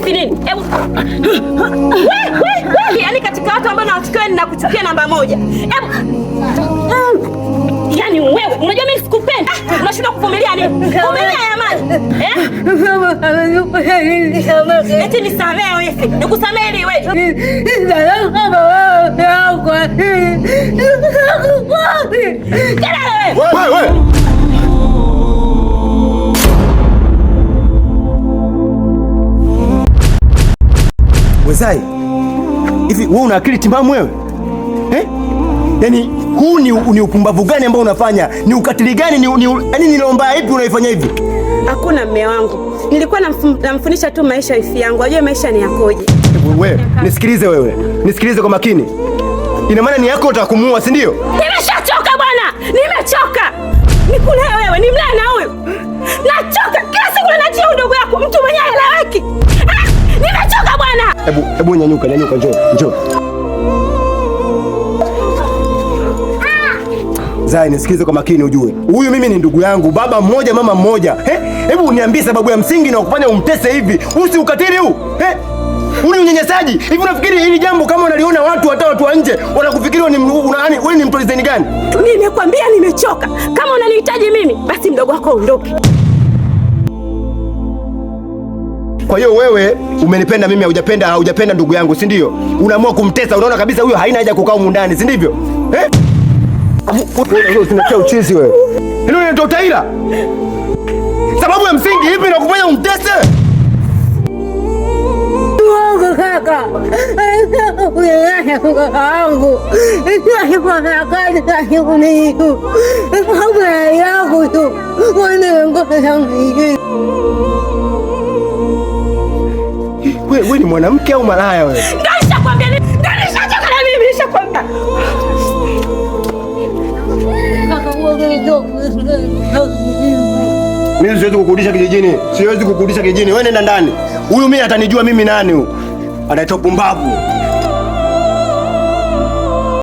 Unahisi nini? Hebu wewe, yaani katika watu ambao nawachukia ninakuchukia namba moja. Hebu yaani wewe unajua mimi sikupenda. Unashindwa kuvumilia nini? Vumilia ya maji. Eh? Eti nisamehe wewe. Nikusamehe ili wewe. Wewe wewe. Wezai, hivi wewe una akili timamu wewe? Eh? Yaani huu ni upumbavu gani ambao unafanya? Ni ukatili gani? Yaani ni roho mbaya ipi unaifanya hivi? Hakuna mme wangu. Nilikuwa namfundisha tu maisha ifi yangu. Ajue maisha ni yakoje. Wewe, nisikilize wewe. Nisikilize kwa makini. Ina maana ni yako utakumuua, si ndio? Nimeshachoka bwana. Nimechoka. Nikulee wewe, nimlee na huyu. Nachoka kila siku nachia udogo yako, mtu mwenye haeleweki. Ah, nimechoka bwana. Hebu nyanyuka, nyanyuka, njoo, njoo. Zai, nisikilize kwa makini ujue. Huyu mimi ni ndugu yangu, baba mmoja, mama mmoja. Hebu niambie sababu ya msingi na kufanya umtese hivi. Huu si ukatili huu? Huu ni unyanyasaji. Hivi unafikiri hili jambo kama unaliona watu hata watu wa nje wanakufikiri wewe ni wewe ni mtu design gani? Nimekwambia nimechoka. Kama unanihitaji mimi, basi mdogo wako aondoke. Kwa hiyo wewe umenipenda mimi, haujapenda ndugu yangu, si ndio? Unaamua kumtesa, unaona kabisa huyo haina haja kukaa humu ndani, si ndivyo? Eh? Wewe unatia uchizi wewe. Hilo ni utaila. Sababu ya msingi ipi na kufanya umtese? Kaka, Wewe ni mwanamke au malaya wewe? Ndio nishakwambia, ndio nishachoka na mimi nishakwambia. Mimi siwezi kukurudisha kijijini. Siwezi kukurudisha kijijini. Wewe nenda ndani. Huyu mimi atanijua mimi nani huyu. Anaitwa pumbavu.